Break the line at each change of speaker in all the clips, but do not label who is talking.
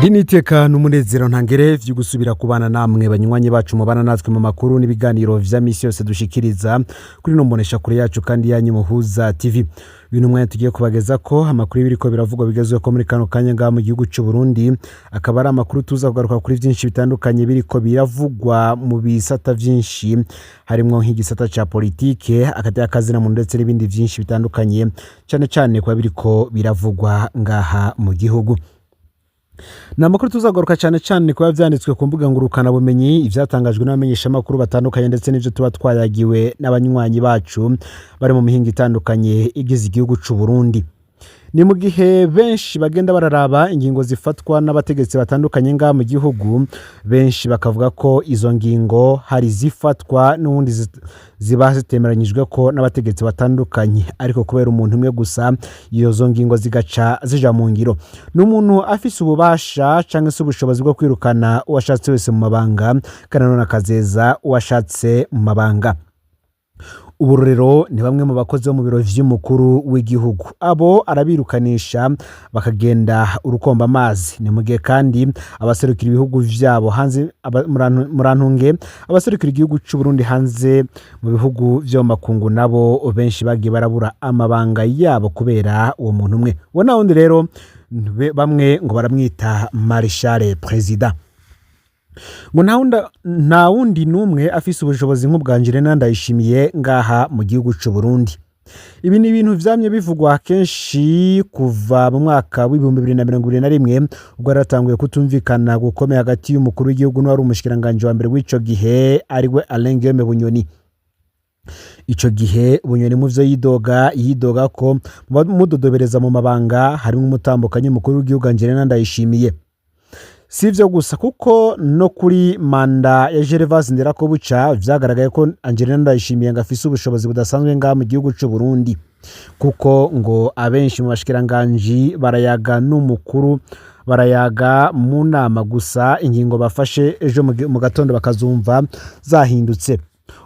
Iri n'umunezero ntangere vyo gusubira kubana namwe banywanyi bacu mubana natwe mu makuru n'ibiganiro vya misi yose dushikiriza kuri no mbonesha kure yacu kandi yanyu Muhuza TV. Uyu ni umwanya tugiye kubageza ko amakuru y'ibiriko biravugwa bigezweho muri kano kanya ngaha mu gihugu c'u Burundi, akaba ari amakuru tuza kugaruka kuri vyinshi bitandukanye biriko biravugwa mu bisata vyinshi, harimwo nk'igisata ca politike, akateka kazina muntu ndetse n'ibindi vyinshi bitandukanye, cane cane kuba biriko biravugwa ngaha mu gihugu. Ni amakuru tuzagaruka cyane cyane kuba vyanditswe ku mbuga ngurukanabumenyi, ivyatangajwe n'abamenyeshamakuru batandukanye, ndetse n'ivyo tuba twayagiwe n'abanywanyi bacu bari mu mihingo itandukanye igize igihugu c'u Burundi. Ni mu gihe benshi bagenda bararaba ingingo zifatwa n'abategetsi batandukanye ngaha mu gihugu, benshi bakavuga ko izo ngingo hari zifatwa n'ubundi ziba zitemeranyijwe ko n'abategetsi batandukanye, ariko kubera umuntu umwe gusa izo ngingo zigaca zija mu ngiro. Ni umuntu afise ububasha canke se ubushobozi bwo kwirukana uwashatse wese mu mabanga, kandi nanone akazeza uwashatse mu mabanga. Uburorero ni bamwe mu bakozi bo mu biro vy'umukuru w'igihugu, abo arabirukanisha bakagenda urukomba amazi. Ni mu gihe kandi abaserukira ibihugu vyabo hanze, murantunge, abaserukira igihugu c'u Burundi hanze mu bihugu vyo mu makungu nabo benshi bagiye barabura amabanga yabo kubera uwo muntu umwe. Uwo nta wundi rero, bamwe ngo baramwita Marshal President. Ngo nta wundi n'umwe afise ubushobozi nk'ubwa Angelina Ndayishimiye ngaha mu gihugu c'u Burundi. Ibi ni ibintu vyamye bivugwa kenshi kuva mu mwaka w'2021, ubwo yari hatanguye kutumvikana gukomeye hagati y'umukuru w'igihugu n'uwari umushikiranganji wa mbere w'ico gihe, ariwe Alain Guillaume Bunyoni. Ico gihe Bunyoni mu vyo yidoga, yidoga ko mu bamudodobereza mu mabanga harimwo umutambukanyi w'umukuru w'igihugu Angelina Ndayishimiye. Si ivyo gusa, kuko no kuri manda ya Gervais Nderakobuca vyagaragaye ko Angelina Ndayishimiye ngo afise ubushobozi budasanzwe ngaha mu gihugu c'u Burundi, kuko ngo abenshi mu bashikiranganji barayaga n'umukuru, barayaga mu nama gusa, ingingo bafashe ejo mu gatondo bakazumva zahindutse.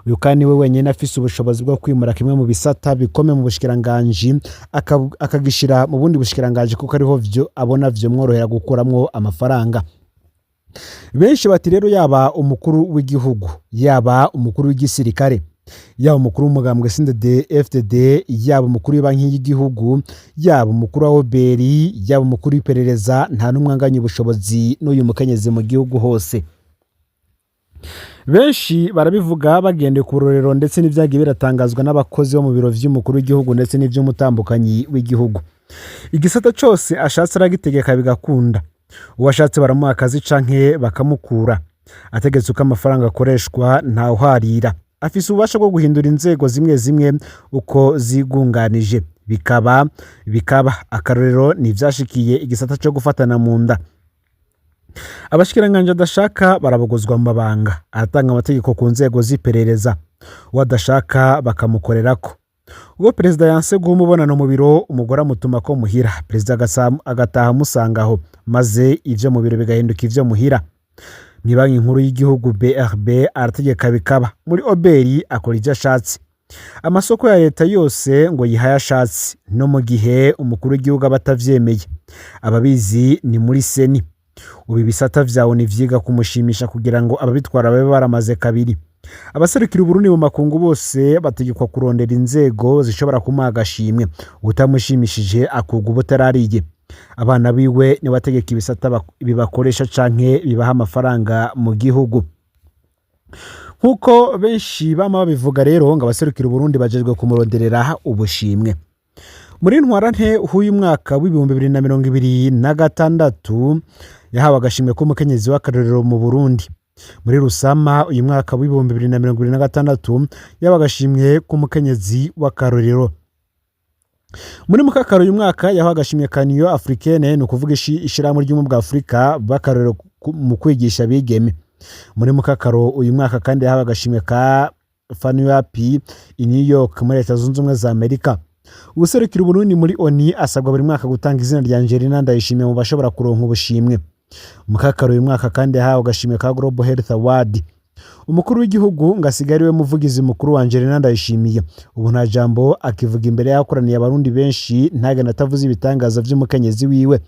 Uyu kandi we wenyine afise ubushobozi bwo kwimura kimwe mu bisata bikomeye mu bushikiranganji akagishira mu bundi bushikiranganji, kuko ariho vyo abona vyomworohera gukuramwo amafaranga. Benshi bati rero yaba umukuru w'igihugu, yaba umukuru w'igisirikare, yaba umukuru w'umugambwe CNDD FDD, yaba umukuru w'ibanki y'igihugu, yaba umukuru wa OBR, yaba umukuru w'iperereza, nta n'umwe anganya ubushobozi n'uyu mukenyezi mu gihugu hose. Benshi barabivuga bagendeye ku burorero ndetse n'ibyagiye biratangazwa n'abakozi bo mu biro vy'umukuru w'igihugu ndetse n'ivy'umutambukanyi w'igihugu. Igisata cose ashatse aragitegeka bigakunda, uwo ashatse baramuha akazi canke bakamukura, ategetse uko amafaranga akoreshwa ntawuharira. Afise ububasha bwo guhindura inzego zimwe zimwe uko zigunganije, bikaba akarorero ni ivyashikiye igisata co gufatana mu nda. Abashikiranganji adashaka barabogozwa mu mabanga. Aratanga amategeko ku nzego z'iperereza, uwo adashaka bakamukorerako. Ubwo perezida yanse guha umubonano mu biro, umugore amutuma ko muhira, perezida agataha amusangaho, maze ivyo mu biro bigahinduka ivyo muhira. Mw'ibanki nkuru y'igihugu BRB arategeka bikaba, muri OBR akora ivyo ashatse, amasoko ya leta yose ngo yihaye ashatse, no mu gihe umukuru w'igihugu aba atavyemeye. Ababizi ni muri CENI. Ubu ibisata vyawe nivyiga kumushimisha kugira ngo ababitwara babe baramaze kabiri. Abaserukira Uburundi mu makungu bose bategekwa kurondera inzego zishobora kumuha agashimwe, utamushimishije akugwa ubutarariye. Abana biwe niwe ategeka ibisata bibakoresha canke bibaha amafaranga mu gihugu. Nk'uko benshi bama babivuga rero, ngo abaserukira Uburundi bajejwe kumuronderera ubushimwe. Muri Ntwarante h'uyu mwaka w'2026 yahawe agashimwe k'umukenyezi w'akarorero mu Burundi. Muri Rusama uyu mwaka w'2026 yahawe agashimwe k'umukenyezi w'akarorero. Muri Mukakaro uyu mwaka yahawe agashimwe ka Union Africaine, ni ukuvuga ishirahamwe ry'ubumwe bwa Afurika, bw'akarorero mu kwigisha abigeme. Muri Mukakaro uyu mwaka kandi yahawe agashimwe ka Fanuapi i New York muri Leta Zunze Ubumwe za Amerika. Uwuserukira Uburundi muri ONU asabwa buri mwaka gutanga izina rya Angelina Ndayishimiye mu bashobora kuronka ubushimwe. Mukakaro uyu mwaka kandi yahawe agashimwe ka Global Health Award. Umukuru w'igihugu ngo asigaye ariwe muvugizi mukuru wa Angelina Ndayishimiye. Ubu nta jambo akivuga imbere y'ahakoraniye abarundi benshi ntagende atavuze ibitangaza vy'umukenyezi wiwe.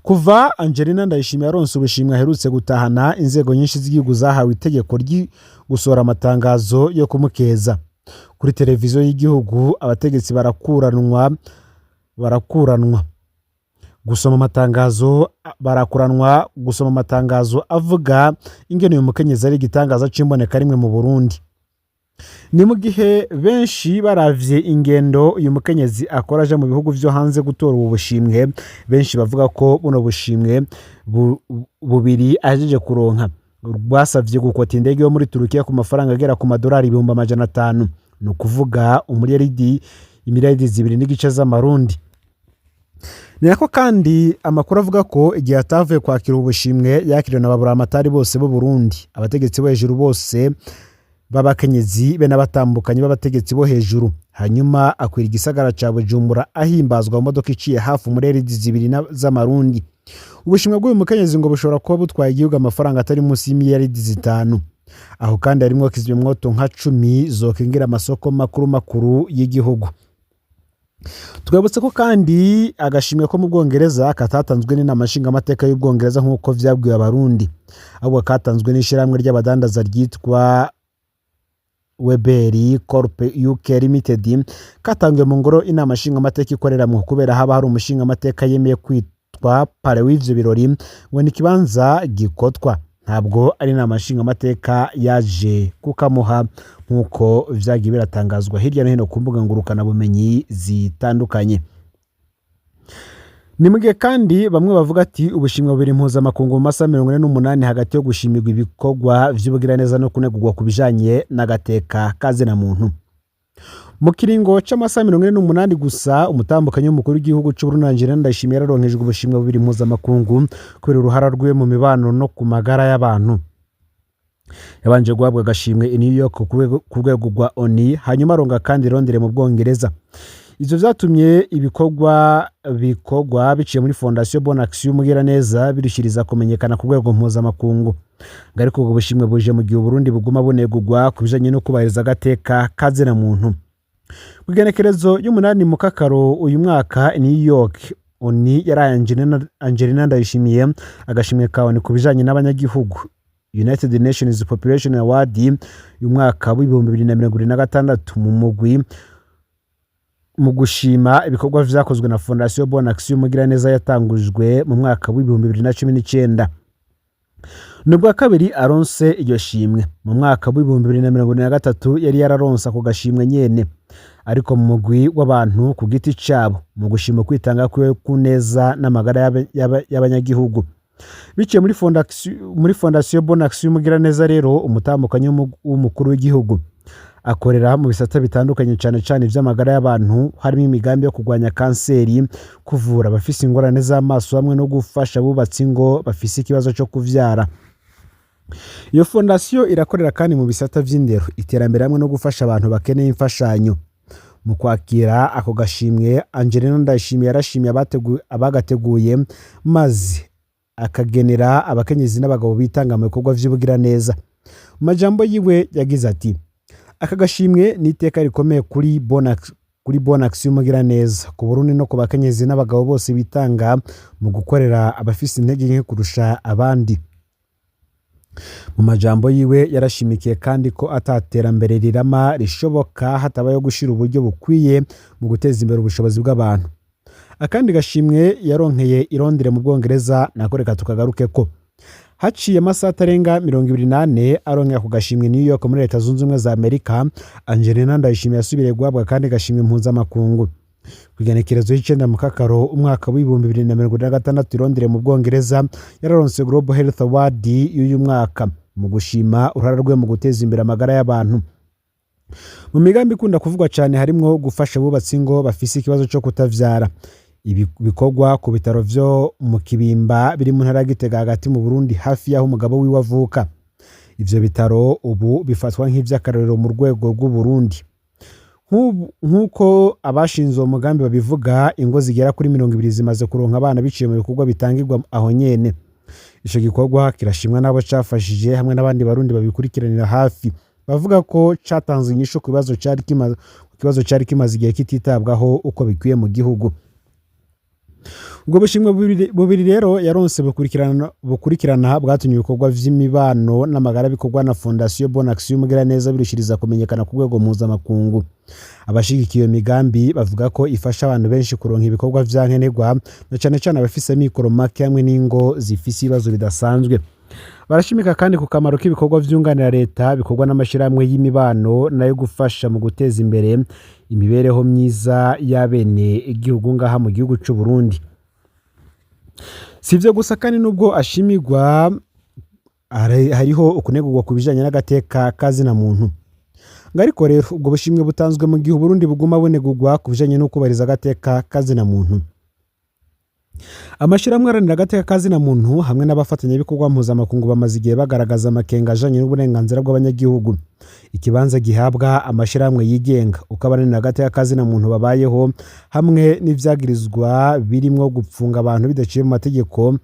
Kuva Angelina Ndayishimiye aronse ubushimwe aherutse gutahana, inzego nyinshi z'igihugu zahawe itegeko ryo gusohora amatangazo yo kumukeza. Kuri televiziyo y'igihugu abategetsi barakuranwa gusoma amatangazo, barakuranwa gusoma amatangazo avuga ingene uyu mukenyezi ari igitangaza c'imboneka rimwe mu Burundi. Ni mu gihe benshi baravye ingendo uyu mukenyezi akora aja mu bihugu vyo hanze gutora ubu bushimwe, benshi bavuga ko buno bushimwe bubiri ahejeje kuronka rwasavye gukota indege yo muri Turukiya ku mafaranga agera ku madolari 500,000, ni ukuvuga umuriyaridi, imiliyaridi 2.5 z'amarundi. Ni nako kandi amakuru avuga ko igihe atavuye kwakira ubushimwe yakiriwe na baburamatari bose b'u Burundi, abategetsi bo hejuru bose b'abakenyezi be n'abatambukanyi b'abategetsi bo hejuru, hanyuma akwira igisagara ca Bujumbura ahimbazwa mu modoka iciye hafi umureredi 2 z'amarundi. Ubushimwe bw'uyu mukenyezi ngo bushobora kuba butwaye igihugu amafaranga atari munsi y'imiliyaridi 5. Aho kandi harimwo kizimyamwoto nka 10 zokingira amasoko makuru makuru y'igihugu. Twibutse ko kandi agashimwe ko mu Bwongereza katatanzwe n'inama nshingamateka y'Ubwongereza nk'uko vyabwiwe Abarundi, ahubwo katanzwe n'ishirahamwe ry'abadandaza ryitwa Weberi Corp UK Limited, katanzwe mu ngoro inama nshingamateka ikoreramwo, kubera haba hari umushingamateka yemeye kwitwa parrain w'ivyo birori, ngo ni ikibanza gikotwa, ntabwo ari inama nshingamateka yaje kukamuha nk'uko vyagiye biratangazwa hirya no hino ku mbuga ngurukanabumenyi zitandukanye. Ni mu gihe kandi bamwe bavuga ati ubushimwe bubiri mpuzamakungu mu masaha 48 hagati yo gushimirwa ibikorwa vy'ubugiraneza no kunegurwa ku bijanye n'agateka kazina muntu. Mu kiringo c'amasaha 48 gusa, umutambukanyi w'umukuru w'igihugu c'Uburundi Angelina Ndayishimiye yararonkejwe ubushimwe bubiri mpuzamakungu kubera uruhara rwiwe mu mibano no ku magara y'abantu. Yabanje guhabwa agashimwe i New York ku rwego rwa ONU, hanyuma aronga kandi i Londres mu Bwongereza. Ivyo vyatumye ibikorwa bikorwa biciye muri Fondation Bonne Action Umugiraneza birushiriza kumenyekana ku rwego mpuzamakungu. Ariko ubwo bushimwe buje mu gihe Uburundi buguma bunegurwa ku bijanye no kubahiriza agateka kazina muntu. Kw'igenekerezo y'umunani Mukakaro uyu mwaka i New York, ONU yaraye Angelina Ndayishimiye agashimwe ka ONU ku bijanye n'abanyagihugu, United Nations Population Award y'umwaka w'2026, mu mugwi mu gushima ibikorwa vyakozwe na Fondation Bonne Action Umugiraneza yatangujwe mu mwaka w'2019. Ni ubwa kabiri aronse iryo shimwe. Mu mwaka w'2023 yari yararonse ako gashimwe nyene, ariko mu mugwi w'abantu ku giti cabo, mu gushima kwitanga kwiwe ku neza n'amagara y'abanyagihugu biciye muri Fondation Bonne Action Umugiraneza. Rero umutambukanyi w'umukuru w'igihugu akorera mu bisata bitandukanye, cane cane ivy'amagara y'abantu, harimo imigambi yo kurwanya kanseri, kuvura abafise ingorane z'amaso hamwe no gufasha abubatsi ingo bafise ikibazo co kuvyara. Iyo fondasiyo irakorera kandi mu bisata vy'indero, iterambere hamwe no gufasha abantu bakeneye imfashanyo. Mu kwakira ako gashimwe, Angelina Ndayishimiye yarashimiye abagateguye, maze akagenera abakenyezi n'abagabo bitanga mu bikorwa vy'ubugiraneza. Mu majambo yiwe yagize ati: "Aka gashimwe ni iteka rikomeye kuri Bonne Action Umugiraneza, ku Burundi no ku bakenyezi n'abagabo bose bitanga mu gukorera abafise intege nke kurusha abandi." Mu majambo yiwe yarashimikiye kandi ko ataterambere rirama rishoboka hatabayeho gushira uburyo bukwiye mu guteza imbere ubushobozi bw'abantu. Akandi gashimwe yaronkeye i Londres mu Bwongereza nako reka tukagaruke ko haciye amasaha atarenga 24 aronkeye ako gashimwe New York muri Leta Zunze Ubumwe za Amerika, Angelina Ndayishimiye yasubiriye guhabwa akandi gashimwe mpuzamakungu. Ku igenekerezo y'icenda Mukakaro umwaka w'2026 i Londres mu Bwongereza, yararonse Global Health Award y'uyu mwaka mu gushima uruhara rwe mu guteza imbere amagara y'abantu. Mu migambi ikunda kuvugwa cyane harimwo gufasha abubatsi ingo bafise ikibazo cyo kutavyara. Ibi bikorwa ku bitaro vyo mu Kibimba biri mu ntara ya Gitega hagati mu Burundi, hafi y'aho umugabo wiwe avuka. Ivyo bitaro ubu bifatwa nk'ivy'akarorero mu rwego rw'Uburundi. Nk'uko abashinze uwo mugambi babivuga, ingo zigera kuri 20 zimaze kuronka abana biciye mu bikorwa bitangirwa aho nyene. Ico gikorwa kirashimwa n'abo cafashije hamwe n'abandi Barundi babikurikiranira hafi, bavuga ko catanze inyishu ku kibazo cari kimaze igihe kititabwaho uko bikwiye mu gihugu. Ubwo bushimwe bubiri rero yaronse bukurikirana bwatumye ibikorwa vy'imibano n'amagara bikorwa na Fondation Bonne Action Mugiraneza birushiriza kumenyekana ku rwego mpuzamakungu. Abashigikiye iyo migambi bavuga ko ifasha abantu benshi kuronka ibikorwa vya nkenerwa, na cane cane abafise amikoro make hamwe n'ingo zifise ibibazo bidasanzwe. Barashimika kandi ku kamaro k'ibikorwa vyunganira leta bikorwa n'amashirahamwe y'imibano nayo gufasha mu guteza imbere imibereho myiza y'abene igihugu ngaha mu gihugu c'u Burundi. Si ivyo gusa kandi, nubwo ashimirwa, hariho ukunegurwa ku bijanye n'agateka kazina muntu. Ngo ariko rero ubwo bushimwe butanzwe mu gihe Uburundi buguma bunegurwa ku bijanye no kubahiriza agateka kazina muntu. Amashirahamwe aharanira agateka kazina muntu hamwe n'abafatanyabikorwa mpuzamakungu bamaze igihe bagaragaza amakenga ajanye n'uburenganzira bw'abanyagihugu, ikibanza gihabwa amashirahamwe yigenga, uko abaharanira agateka kazina muntu babayeho, hamwe n'ivyagirizwa birimwo gupfunga abantu bidaciye mu mategeko,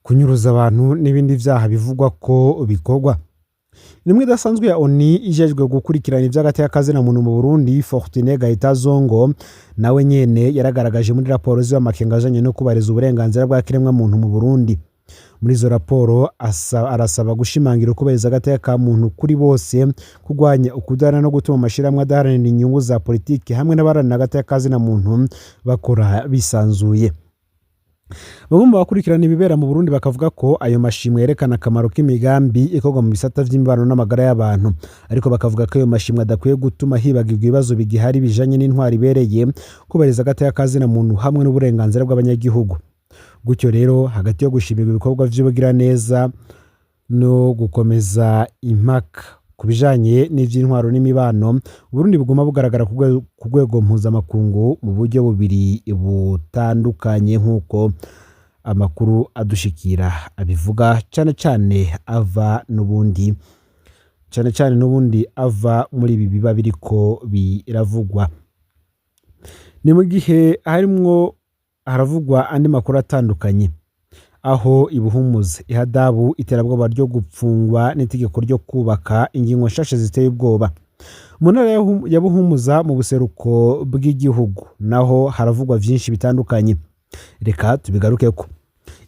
kunyuruza abantu n'ibindi vyaha bivugwa ko bikorwa. Intumwa idasanzwe ya ONU ijejwe gukurikirana ivy'agateka kazina muntu mu Burundi, Fortuné Gaita Zongo, nawe nyene yaragaragaje muri raporo ziwe amakenga ajanye no kubahiriza uburenganzira bwa kiremwa muntu mu Burundi. Muri izo raporo arasaba gushimangira ukubahiriza agateka ka muntu kuri bose, kurwanya ukudahana no gutuma amashirahamwe adaharanira inyungu za politiki hamwe n'abaharanira agateka kazina muntu bakora bisanzuye. Bamwe mu bakurikirana ibibera mu Burundi bakavuga ko ayo mashimwe yerekana akamaro k'imigambi ikorwa mu bisata vy'imibano n'amagara y'abantu, ariko bakavuga ko ayo mashimwe adakwiye gutuma hibagirwa ibibazo bigihari bijanye n'intwaro ibereye, kubahiriza agateka kazina muntu hamwe n'uburenganzira bw'abanyagihugu. Gutyo rero, hagati yo gushimirwa ibikorwa vy'ubugiraneza no gukomeza impaka ku bijanye n'ivy'intwaro n'imibano, Uburundi buguma bugaragara ku rwego mpuzamakungu mu buryo bubiri butandukanye, nk'uko amakuru adushikira abivuga, cane cane n'ubundi ava muri ibi biba biriko biravugwa. Ni mu gihe harimwo haravugwa andi makuru atandukanye, aho ibuhumuza ihadabu iterabwoba ryo gupfungwa n'itegeko ryo kubaka, ingingo nshasha ziteye ubwoba. Mu ntara ya Buhumuza mu buseruko bw'igihugu naho haravugwa vyinshi bitandukanye, reka tubigarukeko.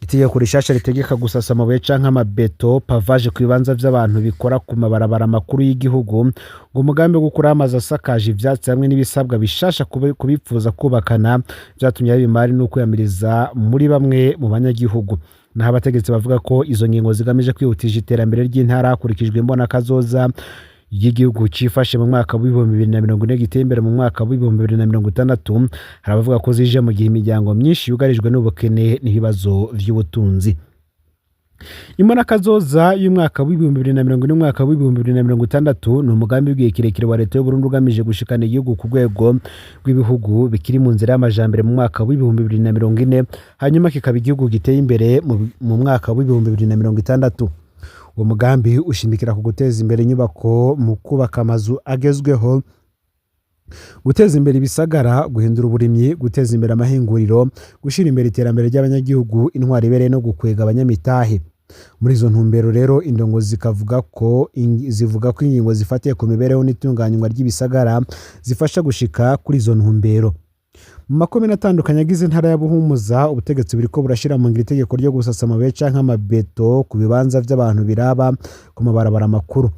Itegeko rishasha ritegeka gusasa amabuye canke amabeto pavage ku bibanza vy'abantu bikora ku mabarabara makuru y'igihugu, ngo umugambi wo gukuraho amazu asakaje ivyatsi hamwe n'ibisabwa bishasha kubipfuza kubakana, vyatumye haba imari n'ukwiyamiriza muri bamwe mu banyagihugu. Naho abategetsi bavuga ko izo ngingo zigamije kwihutisha iterambere ry'intara hakurikijwe imbonakazoza y'igihugu cifashe mu mwaka w'2040 giteye imbere mu mwaka w'2060, hari abavuga ko zije mu gihe imiryango myinshi yugarijwe n'ubukene n'ibibazo vy'ubutunzi. Imbonakazoza y'umwaka w'2040 n'umwaka w'2060 ni umugambi w'igihe kirekire wa leta y'Uburundi ugamije gushikana igihugu ku rwego rw'ibihugu bikiri mu nzira y'amajambere mu mwaka w'2040, hanyuma kikaba igihugu giteye imbere mu mwaka w'2060. Uwo mugambi ushimikira ku guteza imbere inyubako mu kubaka amazu agezweho, guteza imbere ibisagara, guhindura uburimyi, guteza imbere amahinguriro, gushyira imbere iterambere ry'abanyagihugu, intwaro ibereye no gukwega abanyamitahe. Muri izo ntumbero rero, indongozi zivuga ko ingingo zifatiye ku mibereho n'itunganywa ry'ibisagara zifasha gushika kuri izo ntumbero. Mu makomine atandukanye agize intara ya Buhumuza, ubutegetsi buriko burashira mu ngiro itegeko ryo gusasa amabuye canke amabeto ku bibanza vy'abantu biraba ku mabarabara makuru.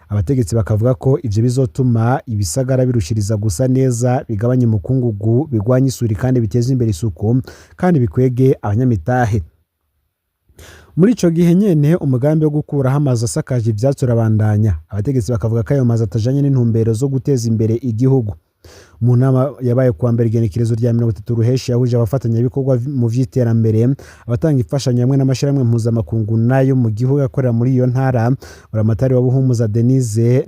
Abategetsi bakavuga ko ivyo bizotuma ibisagara birushiriza gusa neza, bigabanya umukungugu, bigwanya isuri kandi biteze imbere isuku kandi bikwege abanyamitahe. Muri ico gihe nyene, umugambi wo gukuraho amazu asakaje ivyatsi urabandanya. Abategetsi bakavuga ko ayo mazu atajanye n'intumbero zo guteza imbere igihugu. Mu nama yabaye kuwa mbere igenekerezo rya 30 Ruheshi yahuje abafatanyabikorwa mu vy'iterambere, abatanga imfashanyo hamwe n'amashirahamwe mpuzamakungu nayo mu gihugu akorera muri iyo ntara, Buramatari wa Buhumuza Denise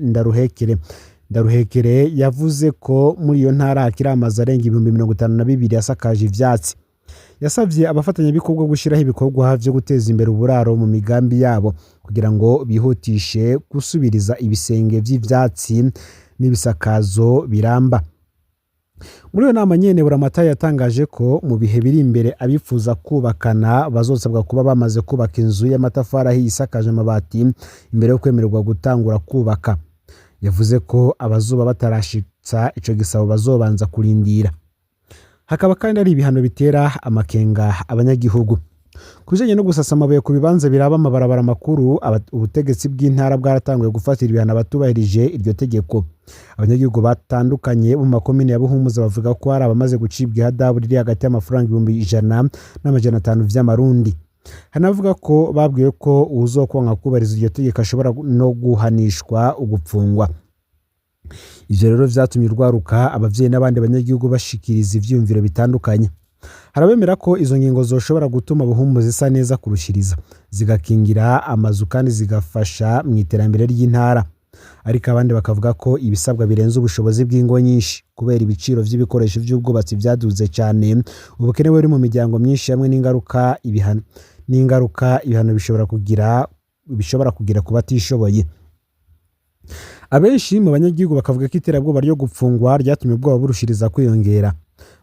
Ndaruhekere yavuze ko muri iyo ntara hakiri amazu arenga 52,000 asakaje ivyatsi. Yasavye abafatanyabikorwa gushiraho ibikorwa vyo guteza imbere uburaro mu migambi yabo kugira ngo bihutishe gusubiriza ibisenge vy'ivyatsi n'ibisakazo biramba. Muri iyo nama nyene, Buramatari yatangaje ko mu bihe biri imbere abifuza kubakana bazosabwa kuba bamaze kubaka inzu y'amatafari ahiye isakaje amabati imbere yo kwemererwa gutangura kubaka. Yavuze ko abazoba batarashitsa ico gisabo bazobanza kurindira. Hakaba kandi ari ibihano bitera amakenga abanyagihugu. Ku bijanye no gusasa amabuye ku bibanza biraba amabarabara makuru, ubutegetsi bw'intara bwaratanguye gufatira ibihano abatubahirije iryo tegeko. Abanyagihugu batandukanye bo mu makomine ya Buhumuza bavuga ko hari abamaze gucibwa ihadabu riri hagati y'amafaranga 100,000 na 500,000 vy'amarundi. Hanavuga ko babwiwe ko uwuzokwanga kubahiriza iryo tegeko ashobora no guhanishwa ugupfungwa. Ivyo rero vyatumye urwaruka, abavyeyi n'abandi banyagihugu bashikiriza ivyiyumviro bitandukanye. Hari abemera ko izo ngingo zoshobora gutuma Buhumuza isa neza kurushiriza, zigakingira amazu kandi zigafasha mu iterambere ry'intara. Ariko abandi bakavuga ko ibisabwa birenze ubushobozi bw'ingo nyinshi kubera ibiciro vy'ibikoresho vy'ubwubatsi vyaduze cane, ubukene buri mu miryango myinshi hamwe n'ingaruka ibihano bishobora kugira ku batishoboye. Abenshi mu banyagihugu bakavuga ko iterabwoba ryo gupfungwa ryatumye ubwoba burushiriza kwiyongera.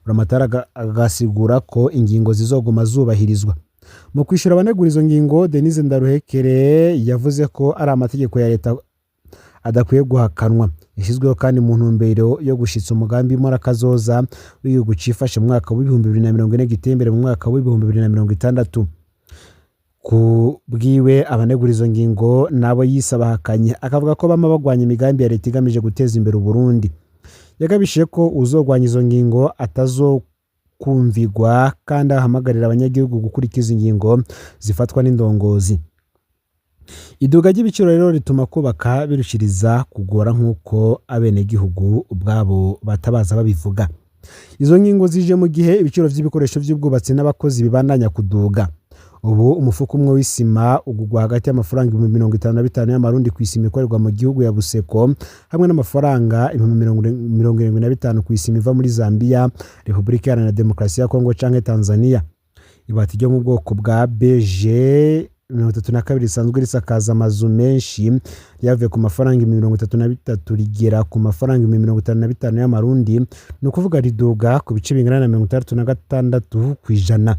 Buramatari agasigura ko ingingo zizoguma zubahirizwa. Mu kwishura abanegura izo ngingo, Denise Ndaruhekere yavuze ko ari amategeko ya leta adakwiye guhakanwa, yashyizweho kandi mu ntumbero yo gushitsa umugambi w'imporakazoza w'igihugu cifashe mu mwaka w'2040 giteye imbere mu mwaka w'2060. Ku bwiwe, abanegura izo ngingo nabo yise abahakanye, akavuga ko bama bagwanya imigambi ya leta igamije guteza imbere Uburundi. Yagabishije ko uwuzogwanya izo ngingo atazokumvigwa, kandi ahamagarira abanyagihugu gukurikiza ingingo zifatwa n'indongozi. Iduga ry'ibiciro rero rituma kubaka birushiriza kugora, nk'uko abenegihugu ubwabo batabaza babivuga. Izo ngingo zije mu gihe ibiciro vy'ibikoresho vy'ubwubatsi n'abakozi bibandanya kuduga. Ubu umufuko umwe w'isima ugurwa hagati y'amafaranga 55,000 y'amarundi ku isima ikorerwa mu gihugu ya Buseko, hamwe n'amafaranga 75,000 ku isima iva muri Zambia, Repubulika Iharanira Demokarasi ya Kongo canke Tanzania. Ibati ryo mu bwoko bwa BG 32 risanzwe risakaza amazu menshi ryavuye ku mafaranga 33 rigera ku mafaranga 55,000 y'amarundi, ni ukuvuga riduga ku bice bingana na 66%.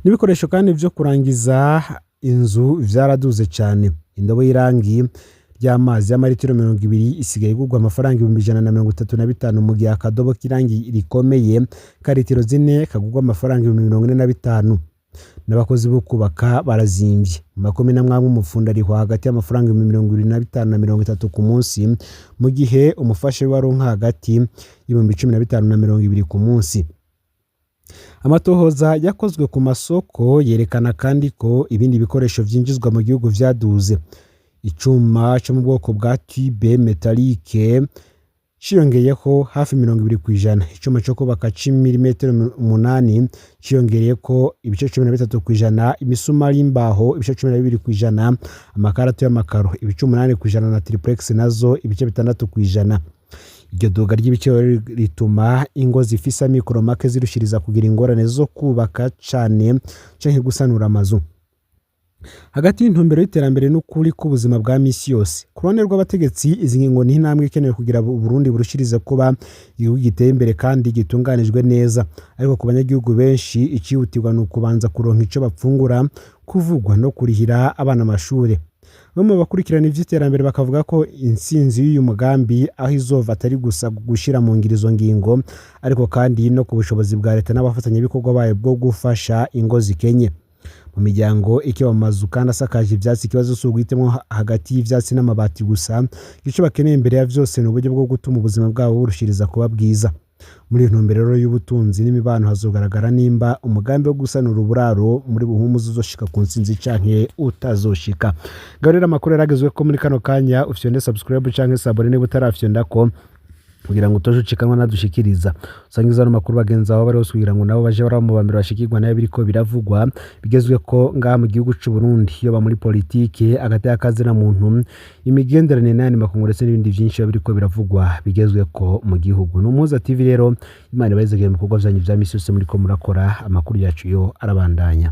N'ibikoresho kandi vyo kurangiza inzu vyaraduze cane. Indobo y'irangi ry'amazi y'amaritiro 20 isigaye igurwa amafaranga 135,000, mu gihe akadobo k'irangi rikomeye ka litiro 4 kagurwa amafaranga 45,000. N'abakozi bo kubaka barazimvye. Mu makomine amwe amwe, umufundi arihwa hagati y'amafaranga 25,000 na 30 ku munsi, mu gihe umufasha wiwe aronka hagati y'15,000 na 20 ku munsi. Amatohoza yakozwe ku masoko yerekana kandi ko ibindi bikoresho vyinjizwa mu gihugu vyaduze. Icuma co mu bwoko bwa tube métallique ciyongeyeho hafi 20%, icuma co kubaka c'imilimetero 8 ciyongereyeko ibice 13%, imisumari y'imbaho ibice 12%, amakarato y'amakaro ibice 8% na triplex nazo ibice 6%. Iryo duga ry'ibiciro rituma ingo zifise amikoro make zirushiriza kugira ingorane zo kubaka cane canke gusanura amazu. Hagati y'intumbero y'iterambere n'ukuri k'ubuzima bwa misi yose, ku ruhande rw'abategetsi, izi ngingo ni intambwe ikenewe kugira Uburundi burushirize kuba igihugu giteye imbere kandi gitunganijwe neza. Ariko ku banyagihugu benshi, icihutirwa ni ukubanza kuronka ico bafungura, kuvugwa no kurihira abana amashure. Bamwe mu bakurikirana ivy'iterambere bakavuga ko intsinzi y'uyu mugambi aho izova atari gusa gushira mu ngiro izo ngingo, ariko kandi no ku bushobozi bwa leta n'abafatanyabikorwa bayo bwo gufasha ingo zikenye. Mu miryango ikiba mu mazu kandi asakaje ivyatsi, ikibazo si uguhitamwo hagati y'ivyatsi n'amabati gusa. Ico bakeneye imbere ya vyose ni uburyo bwo gutuma ubuzima bwabo burushiriza kuba bwiza. Muri iyo ntumbero rero y'ubutunzi n'imibano, hazogaragara nimba umugambi wo gusanura uburaro muri Buhumuza uzoshika ku ntsinzi canke utazoshika. Ngaho rero amakuru yaragezwe ko muri kano kanya ufyonde subscribe canke s'abonner niba utarafyondako, kugira ngo utoje ucikanwa nadushikiriza. Usangiza ano makuru bagenzi bawe bari hose, kugira ngo nabo baje baraba mu bambere bashikirwa nayo biriko biravugwa bigezwe ko ngaha mu gihugu c'u Burundi, yoba muri politike, agateka kazina muntu, imigenderanire n'ayandi makungu, ndetse n'ibindi vyinshi biba biriko biravugwa bigezwe ko mu gihugu. Ni Umuhuza TV rero. Imana ibahezagire mu bikorwa vyanyu vya misi yose muriko murakora. Amakuru yacu yo arabandanya.